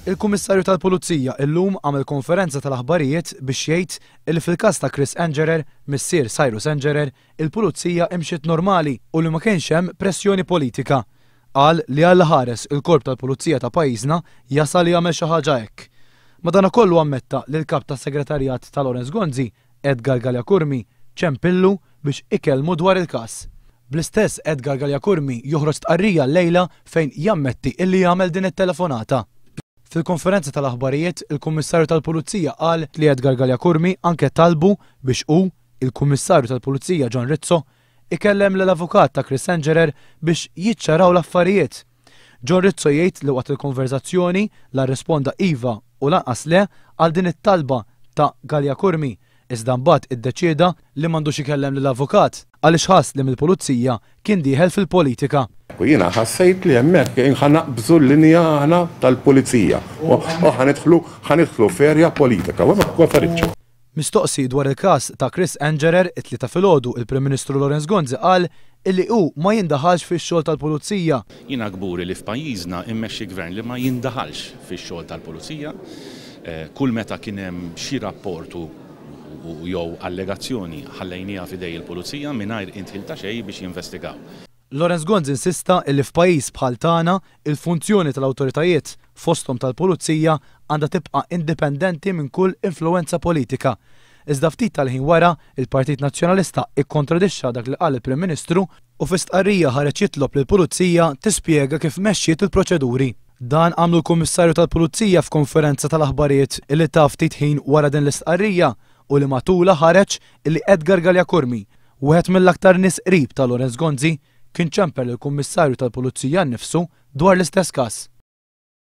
Il-Kummissarju tal-Pulizija illum għamel konferenza tal-aħbarijiet biex jgħid illi fil-każ ta' Chris Engerer, missier Cyrus Engerer, il-Pulizija imxiet normali u li ma kienx hemm pressjoni politika. Qal li Alla ħares il-Korp tal-Pulizija ta' pajjiżna jasal jagħmel xi ħaġa hekk. Madanakollu ammetta li l-Kap tas-Segretarjat ta' Lawrence Gonzi, Edgar Galea Curmi, ċempillu biex ikellmu dwar il-każ. Bl-istess Edgar Galea Curmi joħroġ stqarrija llejla fejn jammetti illi għamel din it-telefonata. Fil-konferenza tal-aħbarijiet, il-Kummissarju tal-Pulizija qal li Edgar Galea Curmi anke talbu biex hu, il-Kummissarju tal-Pulizija John Rizzo, ikellem lill-avukat ta' Chris Engerer biex jiċċaraw l-affarijiet. John Rizzo jgħid li waqt il-konverżazzjoni la rrisponda iva u lanqas le għal din it-talba ta' Galea Curmi, iżda mbagħad iddeċieda li m'għandux ikellem lill-avukat għaliex ħass li mill-pulizija kien dieħel fil-politika. U jiena ħassejt li hemmhekk ħa naqbżu l-linja aħna tal-pulizija u ħa nidħlu ħa nidħlu f'erja politika u ma saritx. Mistoqsi dwar il-każ ta' Chris Engerer, it-Tlieta filgħodu il-Prim Ministru Lawrence Gonzi qal illi hu ma jindaħalx fix-xogħol tal-pulizija. Jiena kburi li f'pajjiżna immexxi gvern li ma jindaħalx fix-xogħol tal-pulizija. Kull meta kien hemm xi rapport u jew allegazzjoni ħallejnieha f'idej il-pulizija mingħajr indħil ta' xejn biex jinvestigaw. Lawrence Gonzi insista illi f'pajjiż bħal tagħna, il-funzjoni tal-awtoritajiet, fosthom tal-pulizija, għandha tibqa' indipendenti minn kull influwenza politika. Iżda ftit tal-ħin wara, il-Partit Nazzjonalista ikkontradixxa dak li qal il-Prim Ministru u fi stqarrija ħareġ jitlob lill-Pulizija tispjega kif mexxiet il-proċeduri. Dan għamlu l-Kummissarju tal-Pulizija f'konferenza tal-aħbarijiet illi ta ftit ħin wara din l-istqarrija u li matulha ħareġ illi Edgar Galea Curmi, wieħed mill-aktar nies qrib ta' Lawrence Gonzi, kien ċempel lill-Kummissarju tal-Pulizija nnifsu dwar l-istess każ.